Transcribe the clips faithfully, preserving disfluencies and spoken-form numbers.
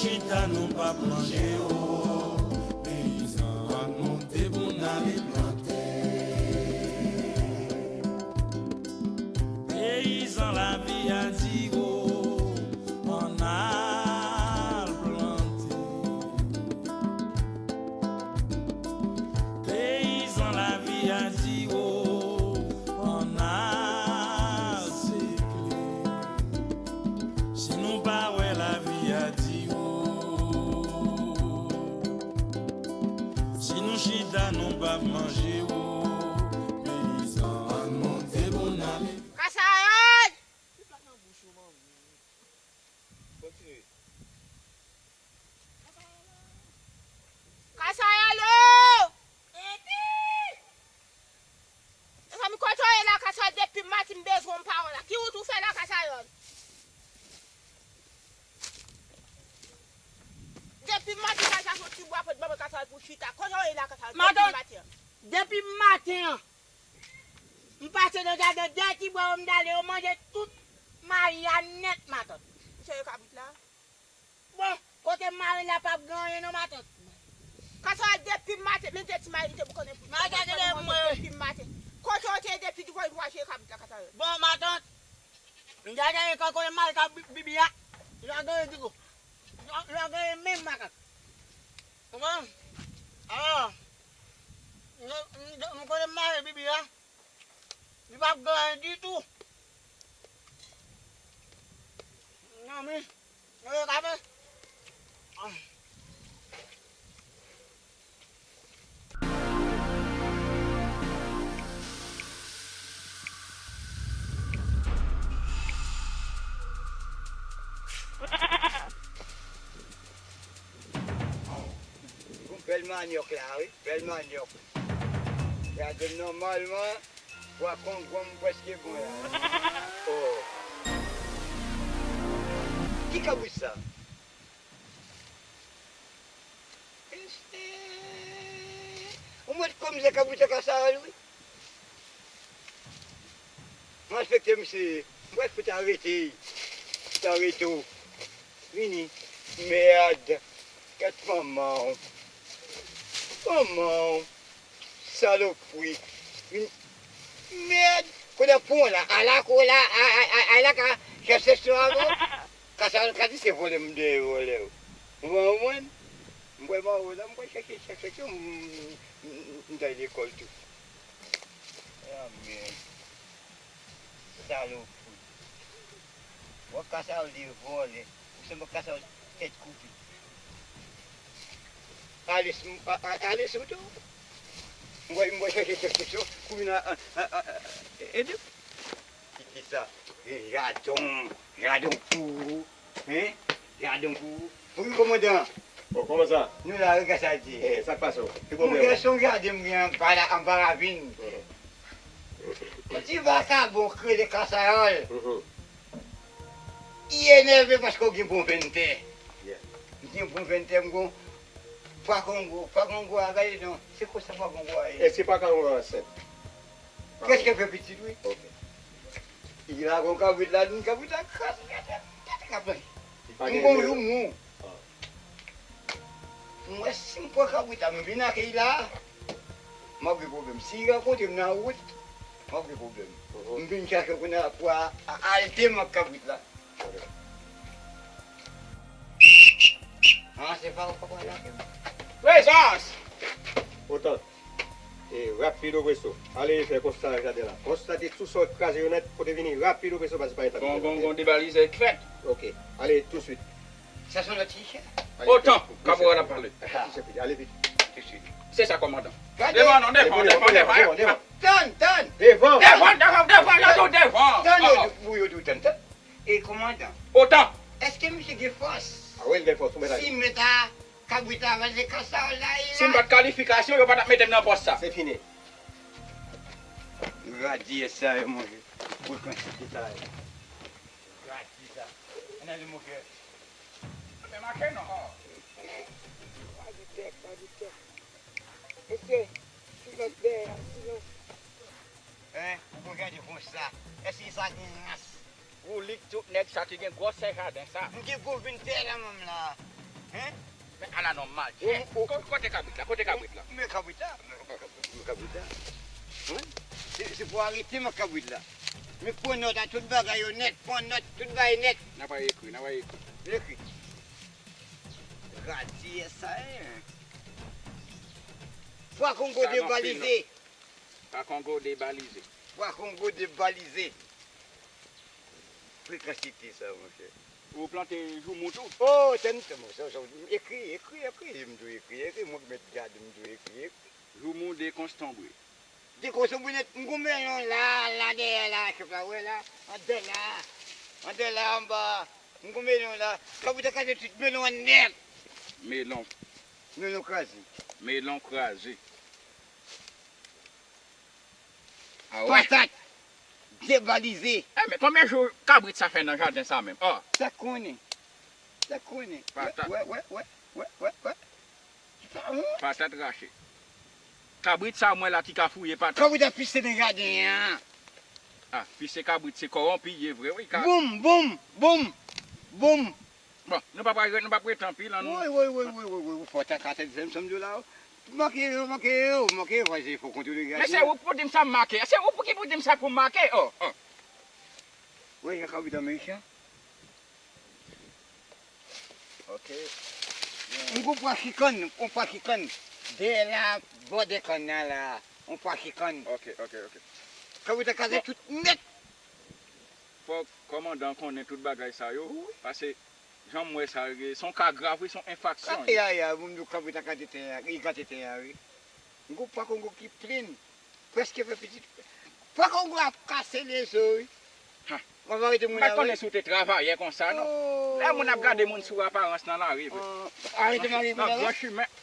Chita nou p ap manje o, peyizan an nou debout n ale plante. Peyizan lavi a di o, ann al plante. Peyizan lavi a di o, ann al sekle. Si nou pa wè lavi a di o, si nou chita nou p ap manje o, peyizan an nou debout n ale. Kasayòl! Kontinye. Kasayòl o! Mezanmi, kote w ye la, Kasayòl? Depi maten m bezwen w, m pa wè w la. Ki wout ou fè la, Kasayòl? Depi maten, m al chache yon ti bwa pou t ban mwen, Kasayòl, pou chita. Kote w ye la, Kasayòl? Depi maten. Depi maten an, m pase nan jaden, de ti bwa yo m t ale, yo manje tout mayi a nèt, matant. Misye ye kabrit la. Bon, kote m mare la p ap gen anyen non, matant. Kasayòl, depi maten, men de ti mayi li te boukannen pou mwen, depi maten. Kote w te ye depi divan w al jere kabrit la, Kasayòl? Bon, matant, m te al jere kanko, m mare kabrit bibi a. Li pa gen anyen ditou. Li pa gen anyen menm, matant. Konprann? Alò, m, m, m konnen m mare bibi a. Li p ap gen anyen ditou. Non, men, mwen yo ka fè. Ah. Gon bèl manyòk la, wi. Bèl manyòk. Gade m nòmalman, pwa kongo m prèske bon la. Oh. Ki kabrit sa? Ou mèt konn mizè kabrit sa ka sa al, wi. Malfektè misye ye. M pral fout arete. Fout arete w. Vini. Mèd. Kèt manman w. Manman w. Salopri. Vini. Mèd. Kote pou w la? Ala kou la. A, a, a, ala ka. Chèf seksyon avè w. Kasa ka di se vòlè m dèyè vòlè w. Ou konprann? M pral mare w la. M pral chèche, chèche, chèche. M, m, m, m t al lekòl tou. Ah, mèd. Salopri. W ap kase w de vòlè. Ou sanble kase w tèt koupe. Ale sou, a, a, ale sou tou. M pral, m pral chèche chèf seksyon pou vin a, a, a, a, a, ede. Ki, ki sa? E jaden, jaden pou ou. Hein? Jaden pou ou. Wi, kòmandan. Bon, kòman sa? Nou la, wi, gad sa l di. Eh, sa k pase w? Ki pwoblèm ou? Monchè, se yon jaden m gen anba la, anba ravin. Mhm. Yon ti vakabon k rele Kasayòl. Mhm. Li enève paske w gen bon venn tè. Yeah. M gen bon venn tè, m gon pwa kongo. Pwa kongo a, gade non. Se konsa pwa kongo a ye. Èske pwa kongo a ansent? Prèske fè pitit, wi. Ok. Li la gon kabrit la, li kabrit la kraze, gade, gade kabrit. M gon joumou. Ah. M wè si m pran kabrit la, m vin ak li la, m ap gen pwoblèm. Si li rankontre m nan wout, m ap gen pwoblèm. Mhm. M vin chache kounye a pou a, a, alte m ak kabrit la. Ok. Ah, se pa ou k ap lage m. Prezans! Otan. E rapido presto. Ale fè konstate jaden la. Konstate tout sa w kraze yo nèt, pote vini rapido presto, paske pa gen tan. Gon, gon, gon debalizay k fèt. Ok. Ale touswit. Sa se yon lòt chèf. Otan, kaporal ap pale. Ale vit. Touswit. Se sa, kòmandan. Devan non, devan, devan, devan. Tann, tann. Devan. Devan, devan, devan, yo tou devan. Tann, yo tou, yo tou tann, tann. E kòmandan. Otan. Èske misye gen fòs? A wi, l gen fòs, ou mèt ale. Si m mèt a kabrit la, se kasa la ye la. Si m pa t kalifikasyon, yo pa t ap mete m nan pòs sa. Se fini. Radye sa yo, monchè. Bout kantite sa yo. Radye sa. Ann ale, monchè. Men make non. Pa di tèt, pa di tèt. Mesye, silans dèyè a, silans. Hein? Ou konn gade konsa. Èske sa gen rans? Ou lik tout nèg sa ki gen gwòsè jaden sa. M gen bon venn tè la menm la. Hein? Men ala nonm malchè. Ou, ou, ko-, kote kabrit la? Kote kabrit la? Men kabrit la. Men kabrit la. Hein? Se, se pou arete men kabrit la. Men pran nòt a tout bagay yo nèt. Pran nòt tout bagay nèt. N a pa ekri, n a pa ekri. Ekri. Radiyè sa ye. Pwa Kongo debalize. Pwa Kongo debalize. Pwa Kongo debalize. Frekansite sa, monchè. Ou plante joumou tou? Oh, tann, tann, monchè, ekri, ekri, ekri, m tou ekri, ekri, mwen ki mèt gade, m tou ekri, ekri. Joumou dekonstonbre. Dekonstonbre nèt, m gon melon la, la dèyè la, chèf la, wè la, andè la, andè la, anba, m gon melon la, kabrit la kraze tout melon an nèt. Melon. Melon kraze. Melon kraze. Ah ouais? Patat debalize. Eh, men konbyen jou kabrit sa fè nan jaden sa menm? Oh. Sa konnen. Sa konnen. Patat. Wè, wè, wè, wè, wè, wè. Sa, hmm? Patat rache. Kabrit sa mwen la ki ka fouye patat. Kabrit ap pise nan jaden an. Ah, pise kabrit se kòwonpi ye vre, wi. Ka- Boum, boum, boum, boum. Bon, nou pa pral, nou pa ret anpil, an nou. Woy, woy, woy, woy, woy, woy, ou fò ta ka tèt zèm sanm dola, o. Manke yo, manke yo, manke yo, fò se fò kontwole gade. Men se ou pou di m sa m make, se ou pou ki pou di m sa pou m make, o, o. Woy, jan kabrit an mechan. Ok. M gon pwa chikann, on pwa chikann. Dèyè la, bò dè kann nan la, on pwa chikann. Ok, ok, ok. Kabrit an kraze tout nèt. Fòk kòmandan konnen tout bagay sa yo, wi, paske jan m wè sa, se yon ka grav, wi, se yon enfraksyon. Ay, ay, ay, moun yo kanpe ta gate tè a, li gate tè a, wi. Nèg pa kongo ki plen, prèske fè pitit. Pa kongo ap kase lezo, wi. Ha. Mwen pa rete moun la, wi. M pa t konnen si w te travayè konsa, non. Oh. Lè moun ap gade moun sou aparans nan lari, wi. Oh. Arete mare moun la, wi. Nan gran chimen.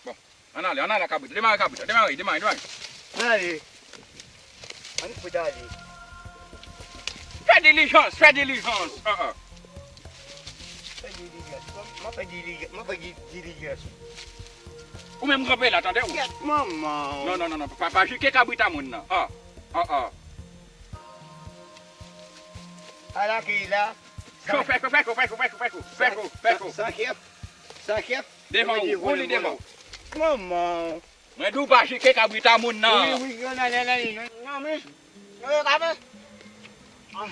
Bon, ann ale, ann ale ak kabrit la. Demare kabrit la, demare, demare, demare. Ann ale. Ann fout ale. Fè dilijans, fè dilijans. An, an. Fè dilijans. M ap fè dilijans, m ap fè di-, dilijans. Ou menm kanpe la, tande ou? Kèt manman. Non, non, non, non, pa, pa jike kabrit a moun nan. An, an, an. Ala ki la. Cho, fè cho, fè cho, fè cho, fè cho, fè cho, fè cho, fè cho. San, san, san chèf. San chèf. Devan ou, ou li devan ou. Manman. Mwen di w pa jike kabrit a moun nan. Wi, wi, non, non, non, non, non, non, men. Non, non, non, men. Ah.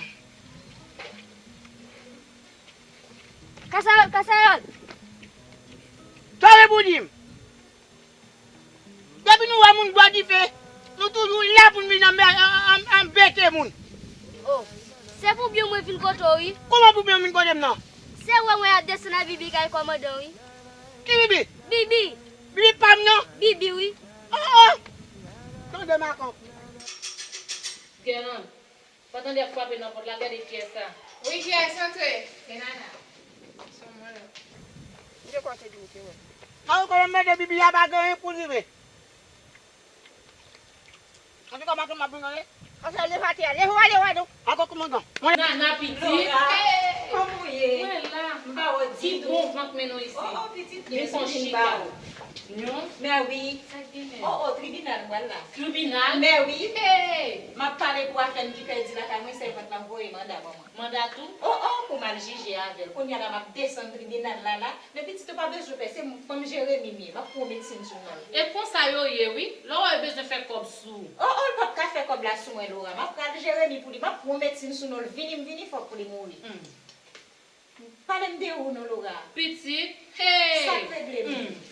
Kasayòl, Kasayòl. Tande pou di m. Depi nou wè moun bwè dife, nou toujou la pou n vin anmè-, an-, an-, anbete moun. Oh, se pou byen mwen vin kote w, wi. Kòman pou byen m vin kote m nan? Se wè mwen ap desann ak Bibi kay kòmandan, wi. Ki Bibi? Bibi. Bibi pa m nan? Bibi, wi. Oh, oh. Tande makòk. Gèlan. Pandan l ap frape nan pòt la, gade kiyès sa. Wi, kiyès antre? Se Nana. Se mwen. M te kwè se di w te wè. Sa yo konn mete Bibi a pa gen anyen pou li vre. Antouka, maten m ap vin anle. Anse leve atè a, leve w ale, w ale. Ankò kòmandan. Nana pitit. Laura, kòman w ye? Mwen la. M pa wè w ditou. Ki bon van k mennen w isi? Oh, oh, pitit, vin pran chita. Non. Mè wi. Sa k genyen? Oh, oh, tribinal m pral la. Tribinal? Mè wi. Hey! M ap pale pou afè m ki pèdi lakay mwen, sèvant lan voye manda ban mwen. Manda tou? Oh, oh, pou m al jije avè l. Kounye a la, m ap desann tribinal la, la. Men pitit, ou pa bezwen pè, se fanm Jeremi m ye. M ap pran medsin sou non l. E konsa yo ye, wi. Lè w wè yo bezwen fè kòb sou ou. Oh, oh, l p ap ka fè kòb la sou mwen, Laura. M ap pral Jeremi pou li. M ap pran medsin sou non l. Vini m vini, fòk pou li mouri. Hmm. Pale m de ou non, Laura. Pitit, hey! Sa k regle m? Hmm.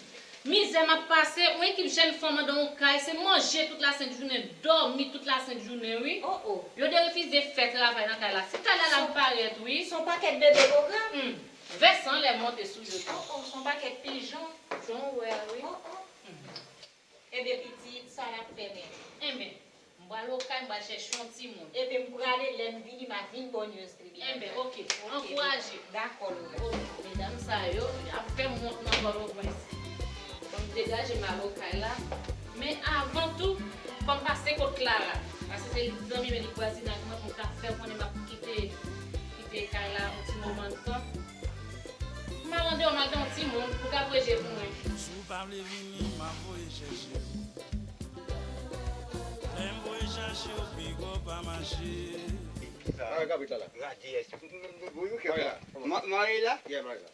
Mizè m ap pase, yon ekip jèn fanm anndan yon kay, se manje tout lasent jounen, dòmi tout lasent jounen, wi. Oh, oh. Yo derefize fè travay nan kay la. Se kay la, la m parèt, wi. Se yon pakèt bebe, Laura. Hmm. Vès anlè monte sou yo tou. Oh, oh, se yon pakèt pijon. Jan w wè a, wi. Oh, oh. Hmm. Ebyen pitit, sa n ap fè menm? Enben, m pral okay, m pral chèche yon timoun. Epi m prale, lè m vini, m a vin ba w news tribinal. Enben, oke, ankouraje. Dakò, Laura. Oke, medam sa yo, y ap fè m wont nan Pòtoprens. Fò m degaje m al okay la. Men avan tou, fò m pase kot Clara. Paske se li k zanmi m e li k vwazin ak mwen, pou m ka fè konnen m ap kite, kite kay la yon ti moman tan. M al andeyò, m al gen yon timoun pou k ap reje pou mwen. Si w pa vle vini, m ap voye chèche w. Lè m voye chèche w, piga w pa mache. Mare kabrit la la. Radiyès. Mare la. Ma-, mare la? Yeah, mare la.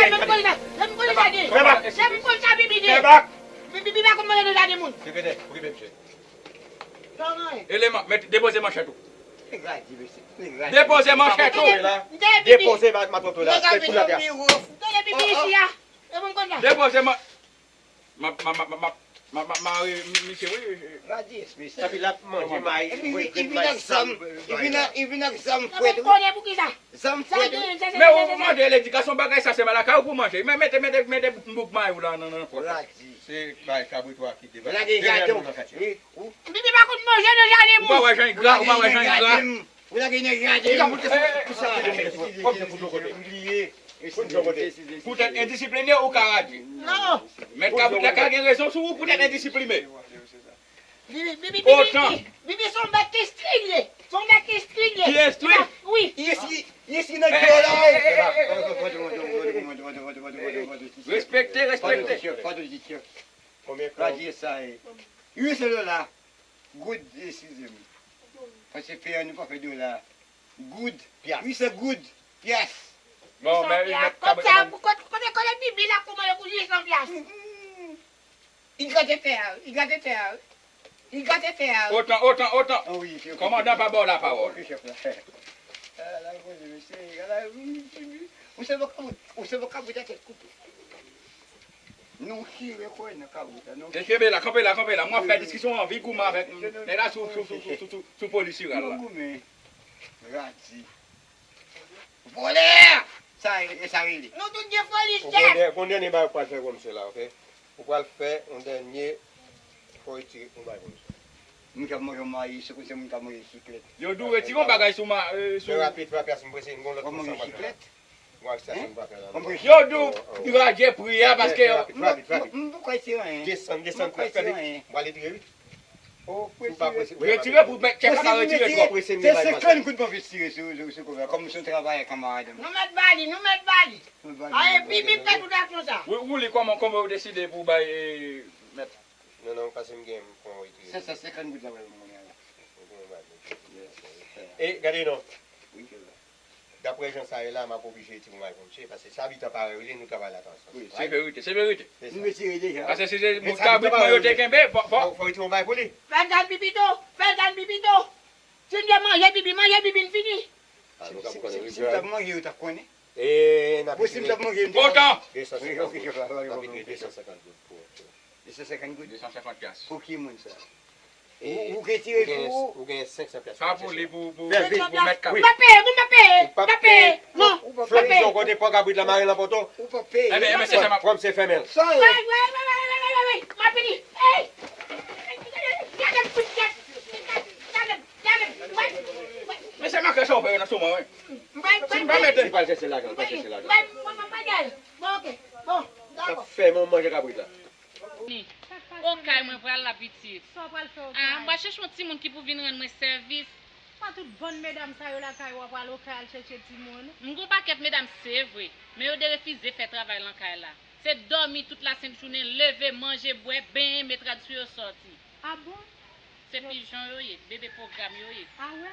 Lè m konn sa, lè m konn sa de. Lè m konn sa Bibi de. Bibi pa konn manje nan jaden moun. Sekretè, okipe misye. Eleman, met, depoze manchèt ou. Depoze manchèt ou. Depoze ma-, matwòtò la. Fè kou atè. Tande Bibi isi a. E pou m konn sa. Depoze man-, ma, ma, ma, ma, ma, ma, ma, mare mi-, misye, wi. Radis, mesye. Epi l ap manje may, epi li vin ak zam, li vin ak, li vin ak zam fwèt, wi. Konnen poukisa. Zam fwèt, wi. Men ou mande ledikasyon bagay sa se lakay ou pou manje. Men mete, mete, mete bouk may ou la nan, nan pòt la. Radis. Se bay kabrit ou a ki debake. Lage jaden w. Wi. Bibi pa konn manje nan jaden moun. Ou pa wè jan l gra, ou pa wè jan l gra. Ou lage nan jaden. Poutèt endisipline ou ka radye. Non. Mèt kabrit la ka gen rezon sou ou poutèt endisipline. Bibi, Bibi, Bibi, Bibi se yon bèt ki estriye. Se yon bèt ki estriye. Ki estriye? Wi. Yes, yes, nan kè la. Respekte, respekte. Radye sa ye. Wi, se la. Goud, eskize m. Paske fè an nou pa fè dola. Goud. Pyas. Wi, se goud. Pyas. Bon, men, men, kote, kote, kote Bibi la kòmande pou uit san pyas? Li grate tè a, li grate tè a. Li grate tè a. Otan, otan, otan. Kòmandan pa ba w lapawòl. Oke, chèf la. Ala koze, mesye, ala, wi, wi, wi. Ou se vokabit, ou se vokabit a tèt koupe. Nou chire kò nan kabrit la, nou. E kenbe la, kanpe la, kanpe la. Mwen ap fè diskisyon anvi goumen avèk nèg la sou, sou, sou polis iral la. Nou goumen. Radi. Vòlè! Sa, e sa rele. Nou tout gen foli, chèf. Gon dènye bagay ou pral fè kòm se la, oke? Ou pral fè yon dènye fò retire yon bagay kòm se. Moun k ap manje mayi, se konsa moun k ap manje chiklèt. Yo di w retire yon bagay sou ma, e, sou. Fè rapid, fè rapid, paske m prese, m gon lòt moun sa m pral fè la. Mwen ak sa se m pa fè la. Yo di w radye pri a paske yo. M poko retire anyen. Desann, desann, fè vit. M pral retire wi. Retire pou mèt chèf la pa retire twòp. Se senkant goud mwen vin tire sou, sou, sou kòb la, kòm se yon travayè kanmarad mwen. Nou mèt ba li, nou mèt ba li. Aye, Bibi pèdi tout aksyon sa. Wi, Wouli, kòman, kòman ou deside pou bay, e, mèt? Non, non, paske m gen, m pran retire. Senk san senkant goud la, wè, mwen la. E, gade non. Wi, chèf la. Daprè jan sa ye la, m ap oblije retire yon bagay pou misye, paske se abitan parèy ou li, nou travay la ansanm. Wi, se verite, se verite. Nou retire deja. Paske si se moun kabrit mwen yo te kenbe, fò, fò. Fò, fò retire yon bagay pou li. Fè l tann Bibi tou, fè l tann Bibi tou. Si n te manje Bibi, manje Bibi n fini. Si, si, si, si m t ap manje, yo t ap konnen. E, n ap retire. Si m t ap manje, m te konnen. Otan! Desann senkant goud. N ap retire desann senkant goud pou. Desann senkant goud. Desann senkant pyas. Pou ki moun sa? Ou, ou retire pou ou. Ou gen senk san pyas. Sa pou li, pou, pou, pou mèt kabrit. M pa peye, m pa peye, m pa peye. Non, m pa peye. Fè yon kote pran kabrit la, mare l nan poto. Ou pa peye. Ebyen, ebyen, se sa m ap. Pran misye fèmen l. Sa yo. Wi, wi, wi, m ap vini. Ey! Gade m kout tèt. Gade m, gade m. Wi, wi. Men se makè sa w fè nan sou mwen, wi. Si m pa mete. Li pral chèche lajan, li pral chèche lajan. Mwen, mwen, mwen, mwen, bon, ok. Bon, dakò. Sa fè mwen manje kabrit la. Ni. Okay mwen pral la, pitit. Sa w pral fè Okay? Ah, m pral chèche yon timoun ki pou vin rann mwen sèvis. Pa tout bann medam sa yo lakay ou, w a pral Okay al chèche timoun? M gon pakèt medam, se vre, men yo derefize fè travay lan kay la. Se dòmi tout lasent jounen, leve, manje, bwè, benyen, met rad sou yo, sòti. Ah bon? Se pijon yo ye, bebe pwogram yo ye. Ah wè?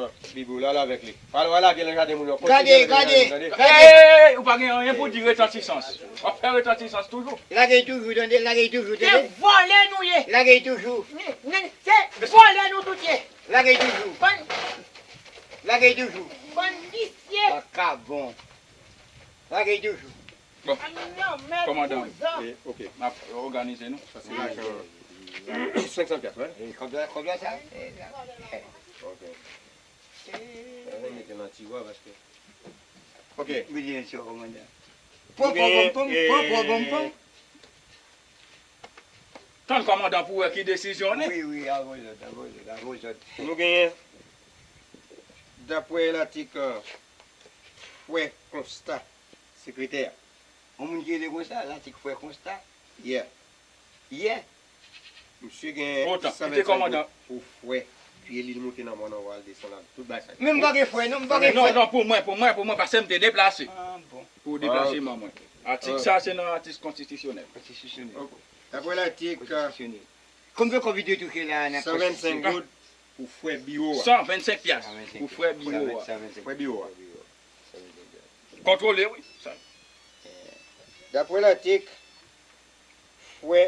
nan biwo la, al avèk li. Al, al lage l nan jaden moun yo. Gade, gade, gade. Ey, ou pa gen anyen pou di retantisans. W ap fè retantisans toujou. Lage l toujou, tande, lage l toujou, tande. Se vòlè nou ye. Lage l toujou. Se vòlè nou tout ye. Lage l toujou. Lage l toujou. Bann visye. Vakabon. Lage l toujou. Bon, kòmandan, e, ok, n ap òganize nou. Sa se lajan senk san pyas, wi. E, kòb la, kòb la sa? E, la. Ok. Mete nan tiwa paske. Ok. Mete nan tiwa, kòmandan. Pom, pom, pom, pom, pom, pom, pom, pom. Tann kòmandan pou wè ki desizyon li. Wi, wi, avè zòt, avè zòt, avè zòt. Nou genyen, daprè latik, euh, fwè konsta, sekretè a. Yon moun ki rele konsa, latik fwè konsta. Yeah. Yeah. Misye gen san vennsenk goud pou fwè pye li, li moute nan mòn anwo, al desann, al tout bagay. Men m pa gen fwè, non, m pa gen fwè. Non, non, pou mwen, pou mwen, pou mwen, paske m te deplase. Ah, bon. Pou deplaseman mwen. Atik sa, se nan atik konstitisyonèl. Konstitisyonèl. Ok. Daprè latik, euh, konstitisyonèl. Konbyen kòb li dwe touche la nan konstitisyonèl? San vennsenk goud pou fwè biwo a. San vennsenk pyas pou fwè biwo a. Fwè biwo a. Kontwole, wi. Sa. Daprè latik, fwè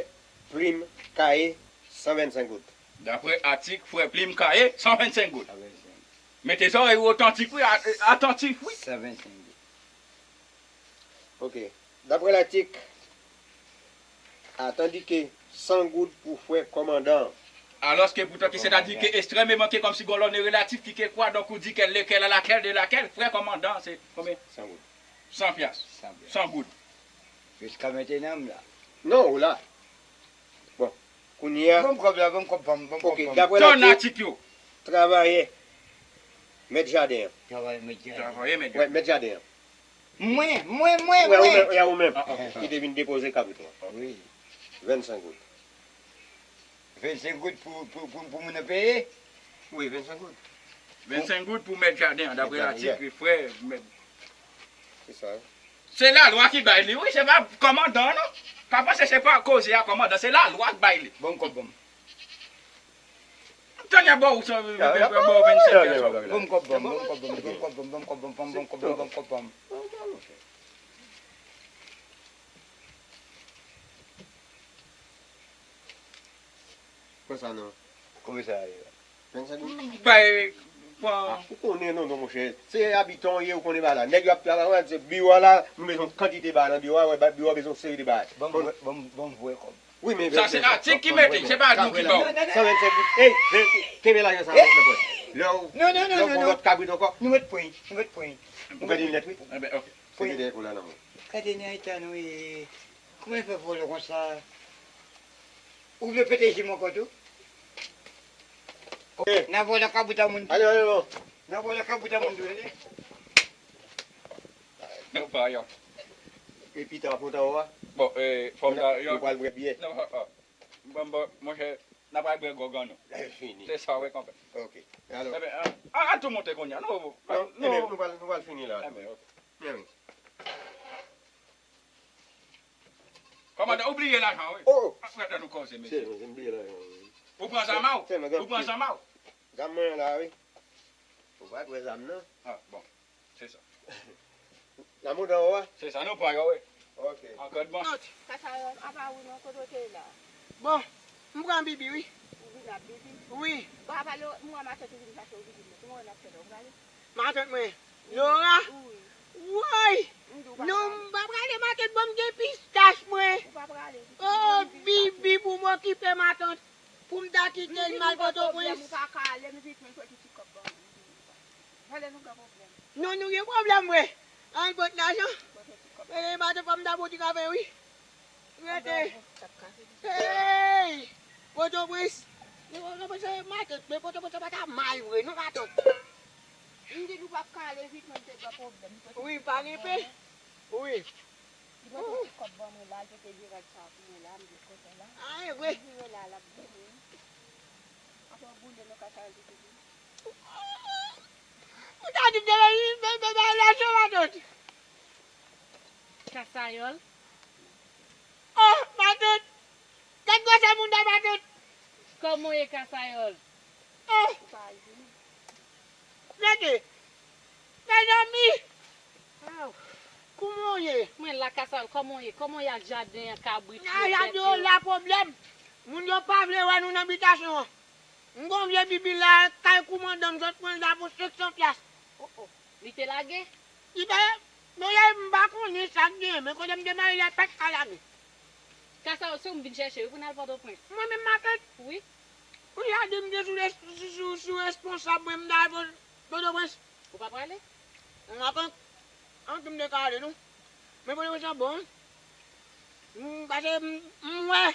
plim kaye, san vennsenk goud. Daprè atik, fwè plim kaye, san vennsenk goud. Mete zòrèy ou otantik, wi, a-, atantif, wi. San vennsenk goud. Ok. Daprè latik, atandike san goud pou fwè kòmandan. Alòske poutan ki sètadi ke ekstrèmeman ke kòmsi gon lòne relatif ki ke kwa, donk ou di kèl, lekèl, a lakèl, de lakèl, fwè kòmandan, se konbyen? San goud. San pyas. San pyas. San goud. Jiska mentnan m la. Non, ou la. Bon, kounye a. Ban m kòb la, ban m kòb pa m, ban m kòb pa m. Ok, daprè lòt yo, travayè mèt jaden an. Travayè mèt jaden. Travayè mèt jaden. Wè, mèt jaden an. Mwen, mwen, mwen, mwen. Wè, ou menm, wè, ou menm. Ki te vin depoze kabrit ou an. Wi. Vennsenk goud. Vennsenk goud pou, pou, pou, pou moun nan peye? Wi, vennsenk goud. Vennsenk goud pou mèt jaden an, daprè latik, frè, mèt. Se sa, wi. Se lalwa ki bay li, wi, se pa kòmandan an, non. Pa panse se pa koze a kòmandan, se lalwa k bay li. Ban m kòb, ban m. Tande bò ou sa, bò ou vennsenk pyas. Ban m kòb, ban m, ban m kòb, ban m, ban m kòb, ban m, ban m kòb, ban m, ban m kòb, ban m, ban m kòb, ban m. Pran sa non. Konbyen sa ye la? Vennsenk goud. Bay, pran. Ou konnen non, non, monchè. Se abitan w ye, ou konnen bagay la. Nèg yo ap travay, wè, se biwo a la, nou bezwen kantite bagay nan biwo a, wè, biwo a bezwen yon seri de bagay. Ban m, ban m, ban m voye kòb. Wi, men sa se atik ki mete, se pa nou ki ba w. San vennsenk goud. Ey, kenbe lajan sa nan pwen. Lè w, lè w pran lòt kabrit ankò. Nou met pwen, nou met pwen. Ou gade linèt, wi. Enben, ok. Se ki dèyè kou la nan men w. Gade nan eta nou ye. Kòman l fè vòlè konsa? Ou vle pete je m ankò tou? N a vòlè kabrit a moun tou. Ale, ale, bon. N a vòlè kabrit a moun tou, tande? Nou pa yon. E pita, fòm ta ou a? Bon, e, fòm ta yon. Nou pral bwè byè. Non, oh, oh. Bon, bon, monchè, n a pral bwè gwòg an nou. Fini. Se sa, wi, konpè. Ok. Alò. Enben, an, an, an tou monte kounye a. Nou, nou, nou pral, nou pral fini la. Enben, ok. Mèsi. Kòmandan, ou bliye lajan, wi. Oh! Ap gade nou koze, mesye. Se, m bliye lajan, wi. Ou pran zam a w? Ou pran zam a w? Zam mwen la, wi. Ou pa t wè zam nan? Ah, bon. Se sa. N a monte anwo a? Se sa, nou pran yo, wi. Ok. Ankò bon. Kasayòl, apa wi non, kote w te ye la? Bon, m pran Bibi, wi. Ou vin ap Bibi? Wi. Bon, apa Lo, m wè matant ou vin chache w Bibi, men kouman w ap fè la, ou prale? Matant mwen. Lora? Wi. Woy! Non, m pa prale matant, ban m gen pistach mwen. Ou pa prale. Oh, Bibi pou m okipe matant. Pou m ta kite l m al Pòtoprens. Ou pa ka ale, m vin jwenn soti ti kòb ban mwen. Vòlè nou gen pwoblèm. Non, nou gen pwoblèm vre. Al pot lajan. Rele matant fò m ta ba w ti kafe wi. Rete. Hey! Pòtoprens. Pòtoprens se matant, men Pòtoprens sa pa ta may vre non matant. M di nou p ap ka ale vit, mwen m te gen pwoblèm. Wi, pa gen pe. Wi. Li pote ti kòb ban mwen la, l pote vye rad sa pou mwen la, m vin kontan la. Ay, vre. Li vire la, l ap vini. Apa w boule nan kaka l te di. Ou ta di m te bay, bay, bay, bay lajan matant. Kasayòl. Oh, matant. Gad gwosè moun nan matant. Kòman w ye Kasayòl? Oh. Gade. Mezanmi. Aw. Kouman w ye? Mwen la Kasayòl, kòman w ye? Kòman w ye ak jaden an, kabrit yo, bèt yo? Jaden an la pwoblèm. Moun yo pa vle wè nou nan bitasyon an. M gon vye bibi la, kay koumandan m sot pran l la pou senk san pyas. Oh, oh. Li te lage? Li pa, non, m pa konnen sa k genyen, men kote m te mare la, pa t ka lage. Kasa, se ou m vin chèche wi pou n al Pòtoprens. Mwen menm matant? Wi. Ou ya di m te sou, sou, sou, sou responsab mwen, m ta al Pò-, Pòtoprens. Ou pa prale? Matant, anki m te ka ale non. Men Pòtoprens an bon. M, paske m, m wè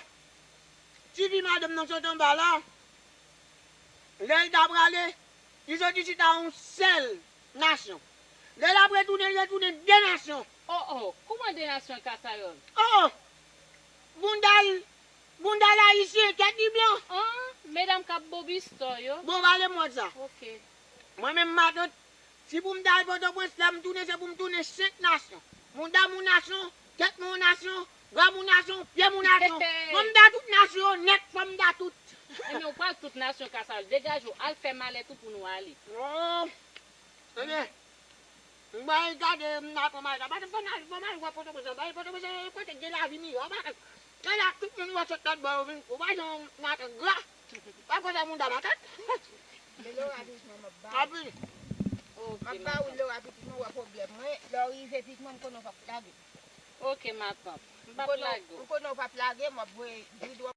ti fi madanm nan sot anba la. Lè l ta prale, li soti chita yon sèl nasyon. Lè l ap retounen, li retounen de nasyon. Oh, oh, kouman de nasyon Kasayòl? Oh, oh, bounda l, bounda l ayisyen, tèt li blan. An, medam k ap bo bistò yo. Bon, pale mòd sa. Ok. Mwen menm matant, si pou m ta al Pòtoprens, lè m tounen, se pou m tounen senk nasyon. Bounda m yon nasyon, tèt mwen yon nasyon, bra m yon nasyon, pye m yon nasyon. Fò m ta tout nasyon yo nèt, fò m ta tout. Ebyen, ou pral tout nasyon Kasayòl. Degaje w, al fè malèt ou pou nou ale. Non. Ebyen, m pral gade, m nan pran malèt la. Matant, fò n al, fò m al wè Pòtoprens la. Pòtoprens se kote k gen lavi miyò. Matant, se la tout moun wè sot lòt bò yo vin. Ou pa jan matant gra. Pa konsa moun dam atat. Men Lora pitit mwen, m ap ba ou. M ap ba ou Lora pitit mwen, w wè pwoblèm mwen. Lè w rive pitit mwen, m konnen w p ap lage. Ok, matant. M p ap lage w. M konnen w p ap lage, m ap voye dridò.